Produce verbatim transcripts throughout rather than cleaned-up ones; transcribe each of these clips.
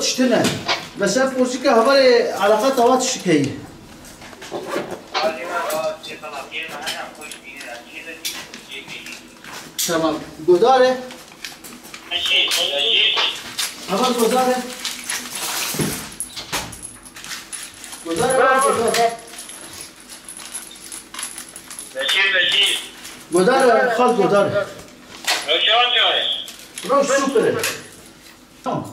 Tiştine. Mesela porçika hevalê eleqata wa tiştik heyî. Tamam. Godare. Heval godare. Godare, heval godare. Godare, xal godare. Roj super e. Tamam.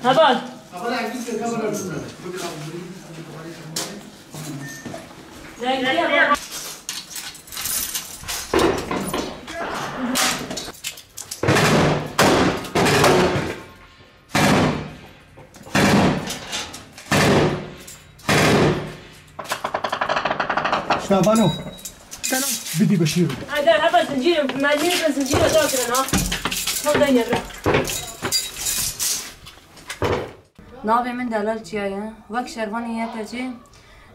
Heval. Şevano. Selam. Bidî Beşîro. Hadi, hava zincîr, mendîl zincîr da kirin ha. Tam da yere. Navê min Delal Çiya ye. Wek şervanê Y P G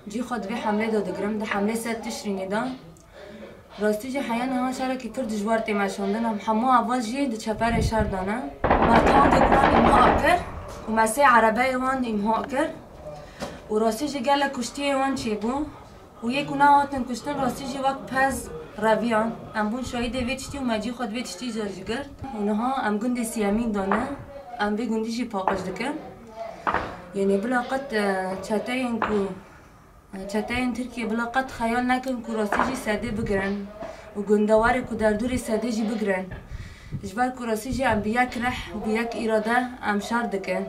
cî xwe di vê hemlê de digirim. Di hemlê sed Tişrînê de. Rastî jî heya niha şerekî pir dijwar tê meşandin. Em hemû heval jî di çeperê şer de ne. Me tankê wan îmha kir û me sê erebeyê wan îmha kir. Û rastî jî gelek kuştiyê wan çêbû. Û yê ku nehatin kuştin rastî jî wek pez reviyan. Em bûn şahidê vê tiştî û me cî xwe di vê tiştî jî girt. Û niha em gundê siyemîn de ne. Em vê gundî jî paqij dikin. Yanî bila qet, e, çeteyên ku Çeteyên Tirkiyê bila qet xeyal nekin ku rastî jî sedê bigirin û gundewarê ku derdorê sedê jî bigirin. Ji ber ku rastî jî em bi yek rih û bi yek îrade em şer dikin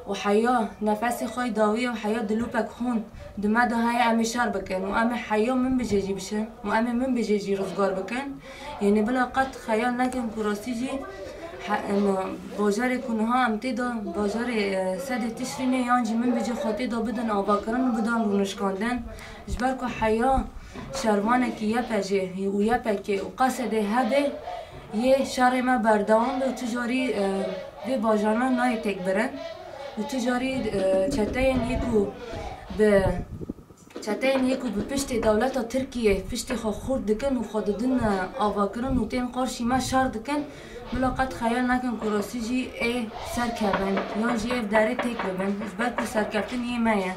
û heya nefesê xwe yê dawî ye û heya dilopek xûn di me de heye em ê şer bikin û em ê heya min bijê jî bişin û em ê min bijê jî rizgar bikin. Yanî bila qet xeyal nekin ku rastî jî he-, em, bajarê ku niha em tê de, bajarê, e, sedê Tişrînê yan jî min bijê xwe tê de bidin avakirin û bidin rûnişkandin. Ji ber ku heya şervanekî Y P G û Y P K û qesedê hebe yê şerê me berdewam be û tu carî, e, vê bajarna nayê têkbirin û tu carî, e, çeteyên yê ku bi Çeteyên yê ku bi piştê dewleta Tirkiyê piştê xwe xurt dikin û xwe didin, e, avakirin û tên qarşî me şer dikin, bila qet xeyal nekin ku rastî jî ê serkevin yan jî ê bi derê têk bibin, ji ber ku serkeftin yê me ye.